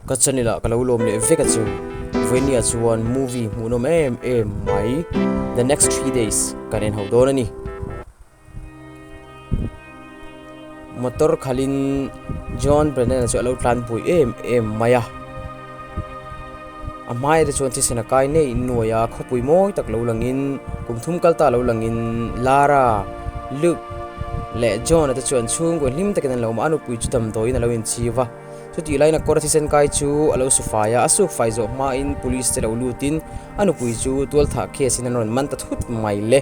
Ka channel ah ka lo lawm leh vek a chu. Vawinia chuan movie hmuhnawm em em mai The Next 3 Days kan en ho dawn a ni. Motor khalhin John Brennan-a chu a lo tlan pui em em mai a. A hmaiah te chuan thisen a kai nei nuai a, khawpui mawi tak lo langin kum thum kal ta lo langin Lara, Luke leh John-a te chuan chhungkaw hlim takin an lo awm a, a nupui chu damdawiin a lo inchiu a. Chutih laiin a kawr thisen kai chu a lo su fai a, a suk fai zawh hmain police te lo lutin a nupui chu tualthah case in an rawn man ta thut mai le.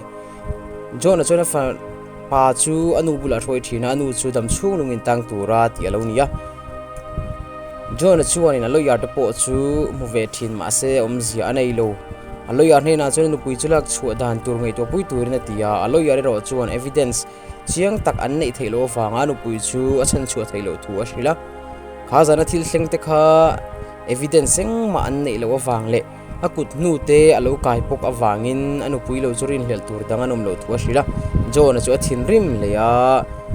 John-a chuan a fa pa chu a nu bulah a hruai thin a, a nu chu dam chhung lungin tang tura tih a lo ni a. John-a chuanin a lawyer te pawh chu hmu ve thin mahse awmzia a nei lo. A lawyer hnenah chuan a nupui chu lak chhuah dan tur ngaihtuah pui turin a ti a, a lawyer erawh chuan evidence chiang tak an neih theih loh avanga a nupui chu a chhan chhuah theih loh thu a hrilh a. Kha zana thil thleng te kha evidence engmah an neih loh avang leh A kut hnu te a lo kai bawk avangin a nupui lo chu rinhlelh tur dang an awm loh thu a hrilh a. John-a chu a thinrim hle a,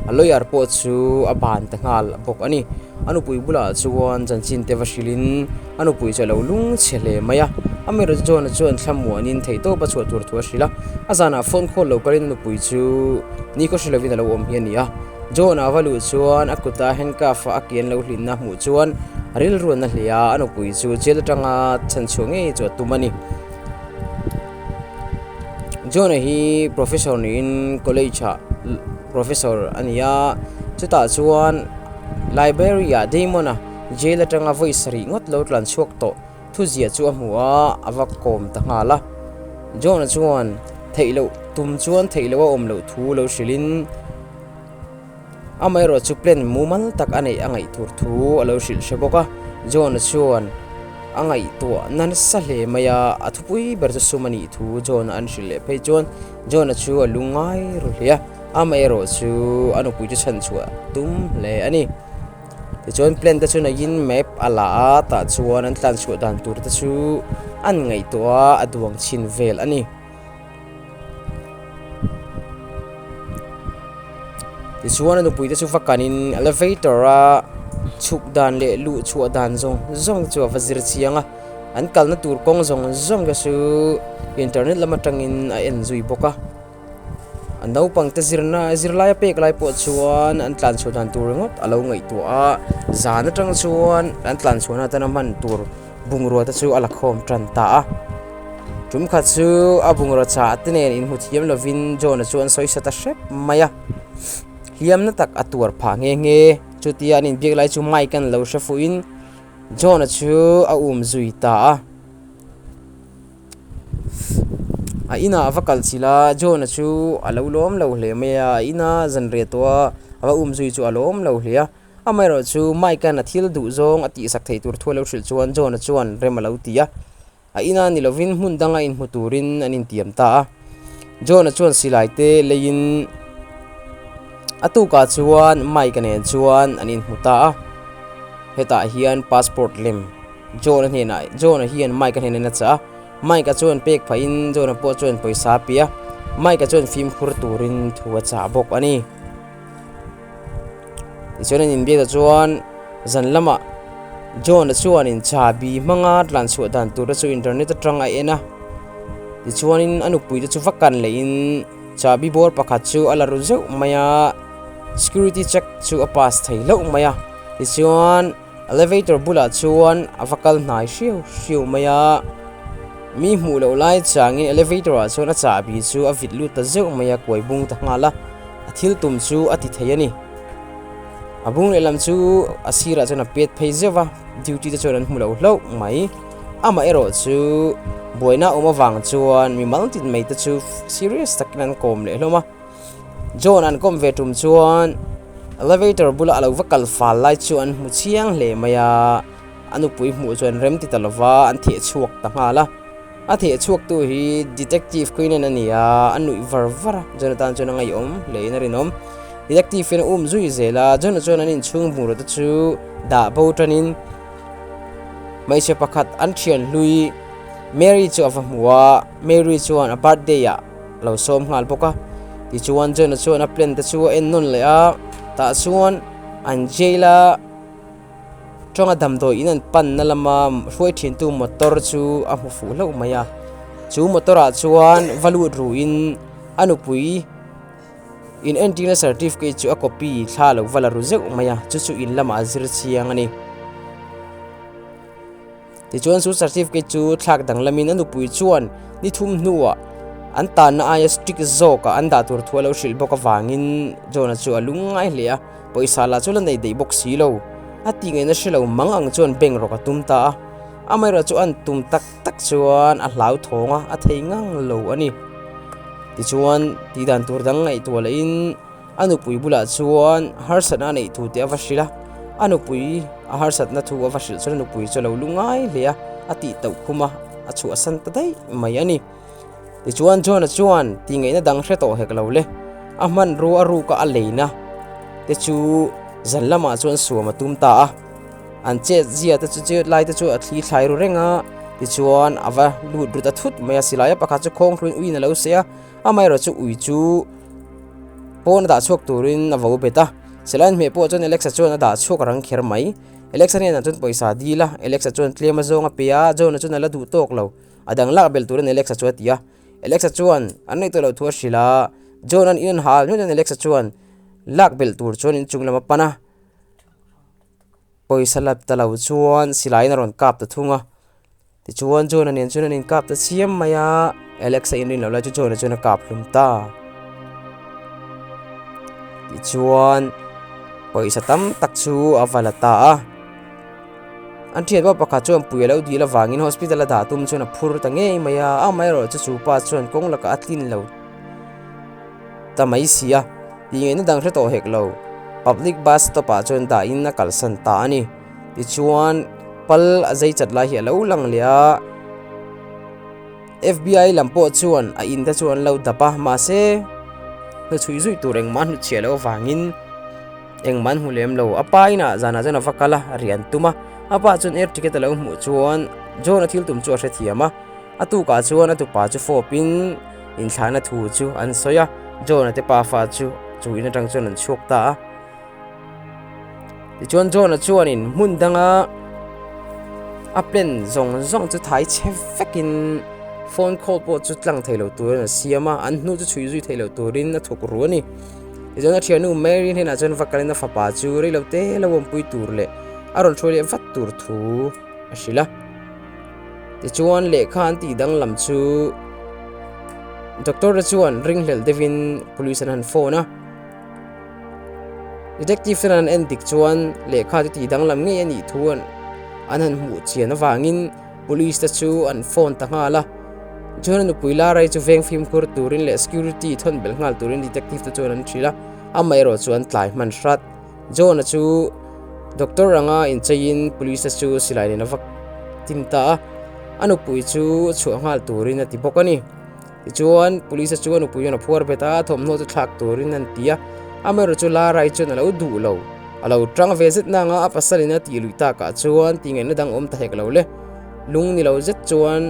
a lawyer pawh chu a ban ta nghal bawk a ni. A nupui bulah chuan chanchin te va hrilhin a nupui chu a lo lungchhe hle mai a. Amaherawhchu John-a chuan thlamuanin theihtawp a chhuah tur thu a hrilh a. A zanah phone call lo kalin a nupui chu nikhaw hre lovin a lo awm hi a ni a. John-a va luh chuan a kuta handcuff a ke an lo hlinna hmuh chuan a rilru an na hle a, a nupui chu jail atanga chhanchhuah ngei chu a tum a ni. John-a hi professor niin college ah professor a ni a, chutah chuan library ah Damon-a jail atanga vawi sarih ngawt lo tlan chhuak tawh thuziah chu a hmu a, a va kawm ta nghal a. John-a chuan theih loh tum chuan theih loh a awm loh thu lo hrilhin amaherawh chu plan mumal tak a neih a ngaih tur thu a lo hrilh hre bawk a. John-a chuan a ngaihtuah nasa hle mai a, a thupui ber chu sum a nih thu John-a an hrilh leh phei chuan John-a chu a lungngai ru hle a, amaherawh chu a nupui chu chhanchhuah tum hle a ni. Tichuan plane te chu neiin map a la a tah chuan an tlan chhuah dan tur te chu an ngaihtuah a a duang chhin vel a ni. Tichuan a nupui te chu va kanin elevator a chhuk dan leh luh chhuah dan zawng zawng chu a va zir chiang a an kalna tur kawng zawng zawng te chu internet lam atangin a en zui bawk a. A naupang te zirna zirlai a pek lai pawh chuan an tlan chhuah dan tur ringawt a lo ngaihtuah a zan atang chuan an tlan chhuahna atana hman tur bungrua te chu a la khawm tan ta a tum khat chu a bungrua chah te nen inhmu thiam lovin John-a chu an sawi sa ta hrep mai a hliamna tak a tuar phah nghe nghe chutia an inbiak lai chu mike an lo hre fuhin John-a chu a um zui ta a. A inah a va kal chilh a John-a chu a lo lawm lo hle mai a a ina zanriah tawh a a va um zui chu a lawm lo hle a amaherawh chu Mike-a'n a thil duh zawng a tihsak thei tur thu a lo hrilh chuan John-a chuan rem a lo ti a a ina ni lovin hmun danga inhmu turin an intiam ta a John-a chuan silai te leiin a tukah chuan Mike-a nen chuan an inhmu ta a hetah hian passport lem. John-a hnenah John-a hian Mike-a hnenah in a chah a, Mike-a chuan pek phahin John-a pawh chuan pawisa a pe a, Mike-a chuan fimkhur turin thu a chah bawk a ni. Tichuan an inbiak ta chuan zan lamah John-a chuanin chahbi hmanga tlan chhuah dan tur te chu internet atang a en a, tichuanin a nupui te chu va kan lehin chahbi bawr pakhat chu a la ru zeuh mai a, security check chu a pass thei hlauh mai a, tichuan. Elevator bulah chuan a va kal hnai hriau hriau mai a, mi hmuh loh lai changin elevator ah chuan a chahbi chu a vit lut ta zeuh mai a, kuai bung ta nghal a, a thil tum chu a ti thei a ni. A bung lehlam chu a sirah chuan a pet phei zeuh va, duty te chuan an hmu lo hlauh mai. Amah erawh chu buaina a awm avang chuan mi mal tin mai te chu serious takin an kawm leh hlawm a. John an kawm ve tum chuan elevator bula a lo va kal fal lai chu an hmu chiang hle mai a, a nupui hmuh chu an rem ti ta lova an theh chhuak ta nghal a, a theh chhuak tu hi detective Queenan a ni a, a nuih var var a, John atan chuan a ngaihawm hle in a rinawm. Detective hian a um zui zel a, John a chuan an inchhung bungrua te chu dah bo tanin hmeichhe pakhat an thian hlui Mary chu a va hmu a, Mary chuan a birthday ah lo sawm nghal bawk a tichuan John-a chuan a plan te chu a en nawn leh a tah chuan an jail a. Ṭawnga damdawi in an panna lama hruai ṭhintu motor chu a hmu fuh hlauh mai a. Chu motor ah chuan va lut ruhin a nupui in entirna certificate chu a copy thla lo va la ru zeuh mai a, chu chu in lamah a zir chiang a ni. Tichuan chu certificate chu thlak danglamin a nupui chuan ni thum hnuah an tanna aia strict zawkah an dah tur thu a lo hrilh bawk avangin John-a chu a lungngai hle a, pawisa lah chu la nei daih bawk si lo. A tih ngaihna hre lo mang ang chuan bank rawk a tum ta a, amaherawh chu an tum tak tak chuan a hlauthawng a, a thei ngang lo a ni. Tichuan tihdan tur dang ngaihtuah lahin. A nupui bulah chuan harsatna a neih thu te a va hrilh a, a nupui a harsatna thu a va hrilh chuan a nupui chu a lo lu ngai hle a, a tih tauh khum a, a chhuahsan ta daih mai a ni. Tichuan John-a chuan tih ngaihna dang hre tawh hek lo le, a hmanrua a ruka a leina te chu zan lamah chuan suam a tum ta a, an chet zia te chu chet lai te chu a thli thlai ru reng a, tichuan a va lut ru ta thut mai a, silai a pakhat chu khawng hluin uiin a lo seh a, amaherawh chu ui chu. Pawn a dah chhuak turin a vo bet a, Selain hmeh pawh chuan Alexa chuan a dah chhuak rang kher mai. Alexa hnenah chuan pawisa a dil a, Alexa chuan tlem a zawng a pe a, John-a chuan a la duh tawk lo. A dang lak belh turin Alexa chu a ti a. Alexa chuan an ngaihtuah loh thu a hrilh a, John-a'n in an hal hnuai chuan Alexa chuan lak belh tur chuan inchung lam a pan a. Pawisa la ta lo chuan silaiin a rawn kap ta thung a. Tichuan John-a nen chuan an inkap ta chiam mai a, Alex-a inrin loh lai chu John-a chuan a kap hlum ta. Tichuan pawisa tam tak chu a va la ta a. An thianpa pakhat chuan pui a lo dil avangin hospital a dah tum chuan a phur ta ngei mai a, amaherawh chu chu pa chuan kawng lakah a tlin lo ta mai si a, tih ngaihna dang hre tawh hek lo. Public bus stop ah chuan dahin a kalsan ta a ni. Tichuan pal a zai chat lai hi a lo lang leh a, FBI lam pawh chuan a in te chu an lo dap a, mahse hnuchhui zui tur engmah an hnuchhiah loh avangin engmah an hmu lem lo. A pa inah zanah chuan a va kal a, rian tum a, a pa chuan air ticket a lo hmuh chuan John-a thil tum chu a hrethiam a. A tukah chuan a tupa chu fawpin inthlahna thu chu an sawi a, John-a te pafa chu chu in atang chuan an chhuak ta a. Tichuan John-a chuanin hmun danga a plan zawng zawng chu thai chhe vekin phone call pawh chu tlang thei lo turin a siam a, an hnu chu chhui zui thei lo turin a thawk ru a ni. Tichuan a thiannu Mary hnenah chuan va kalin a fapa chu reilote lo awmpui tur leh a rawn hruai leh vat tur thu a hrilh a. Tichuan lehkha an tih danglam chu doctor te chuan ringhlelh deuhin police an han phone a, detective ten an en dik chuan lehkha chu tih danglam ngei a nih thu an an han hmuh chian avangin police te chu an phone ta nghal a, chuan a nupui Larai chu veng fimkhur turin leh security thawn belh nghal turin detective te chuan an hrilh a, amaherawh chu an tlai hman hrat. John-a chu doctor anga incheiin police te chu silai nen a va tin ta a, a nupui chu chhuah nghal turin a ti bawk a ni. Tichuan police te chu a nupui chuan a phuar bet a, thawmhnaw chu thlak turin an ti a, amaherawh chu Lara-i chuan a lo duh lo, a lo tang ve zet nang a, a pasalin a tih luih takah chuan tih ngaihna dang awm ta hek lo le. Lung ni lo zet chuan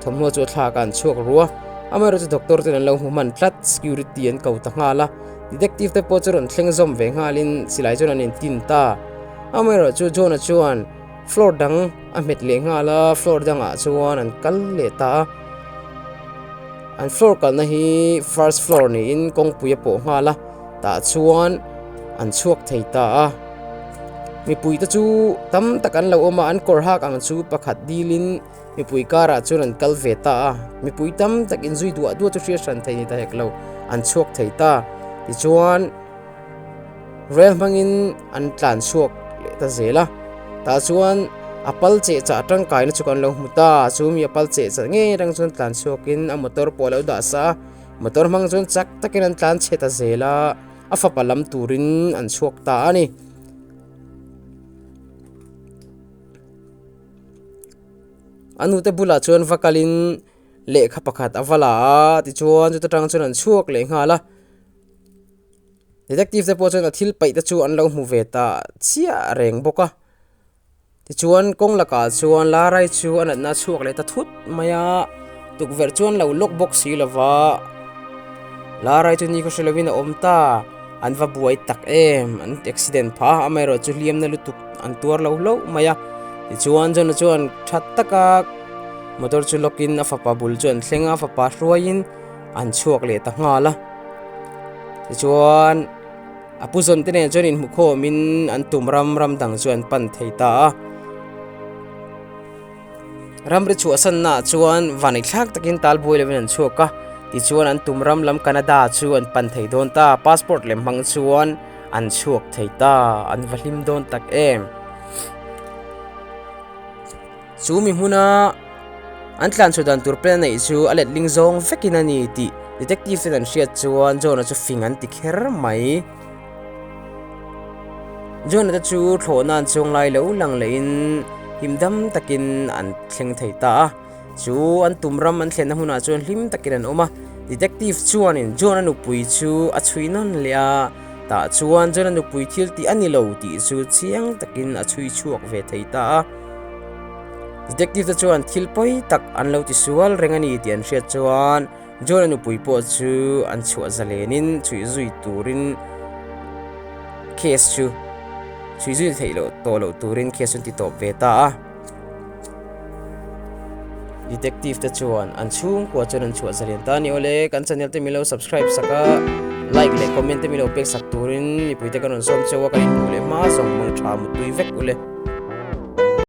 thawmhnaw chu a thlak a, an chhuak ru a, amaherawh chu doctor ten an lo hmu hman tlat, security an ko ta nghal a. Detective te pawh chu rawn thleng zawm ve nghalin silai chuan an intin ta. Amaherawh chu John-a chuan floor dang a hmet leh nghal a, floor dangah chuan an kal leh ta a. An floor kalna hi first floor niin kawngpui a pawh nghal a, tah chuan an chhuak thei ta a. Mipui te chu tam tak an lo awm a, an kawr hak ang chu pakhat dilin Mipui karah chuan an kal ve ta a, mipui tam tak inzui duah duah chu hriat hran thei ni ta hek lo, an chhuak thei ta. Tichuan, rel hmangin an tlan chhuak leh ta zel a, tah chuan a pal cheh chah tangkaina chu kan lo hmu ta, chu mi a pal cheh chah ngei atang chuan tlan chhuakin a motor pawh a lo dah sa a, motor hmang chuan chak takin an tlan chhe ta zel a, a fapa lam turin an chhuak ta a ni. A nute bulah chuan va kalin lehkha pakhat a va la a tichuan chuta tang chuan an chhuak leh nghal a detective te pawh chuan a thil paih te chu an lo hmu ve ta chiah reng bawk a tichuan kawng lakah chuan Larai chu a natna a chhuak leh ta thut mai a tukverh chuan lo lock bawk si lova Larai chu ni khaw hre lovin a awm ta. An va buai tak em, an accident phah a, amaherawhchu hliamna lutuk an tuar lo hlauh mai a. Tichuan John-a chuan tha taka motor chu lawkin a fapa bul chu an thleng a, a fapa hruaiin an chhuak leh ta nghal a. Tichuan a pu zawn te nen chuan inhmukhawmin an tum ram ram dang chu an pan thei ta a. Ramri chhuahsannaah chuan vanithlak takin talbuai lovin an chhuak a, tichuan an tum ram lam Canada chu an pan thei dawn ta, passport lem hmang chuan an chhuak thei ta, an va hlim dawn tak em. Chu mi hmuna an tlanchhuah dan tur plan a neih chu a letling zawng vekin a ni tih detective ten an hriat chuan John-a chu fing an ti kher mai. John-a te chu thlawhna an chuang lai lo lang lehin him dam takin an thleng thei ta a, chu an tum ram an thlenna hmunah chuan hlim takin an awm a, detective chuanin John-a nupui chu a chhui nawn leh a, tah chuan John-a nupui thil tih a ni lo tih chu chiang takin a chhui chhuak ve thei ta a, detective te chuan thil pawi tak an lo tisual reng a ni tih an hriat chuan. John-a nupui pawh chu an chhuah zalenin chhuih zui turin case chu chhuih zui theih loh tawh loh turin case chu an ti tawp ve ta a. Detective te chuan an chhungkua chuan an chhuah zalen ta a ni. Awle kan channel te milo subscribe sak a, like leh comment te milo pek sak turin mipui te kan rawn sawm cheu a, kan inhmuh leh hma zawng mang tha muttui vek ule.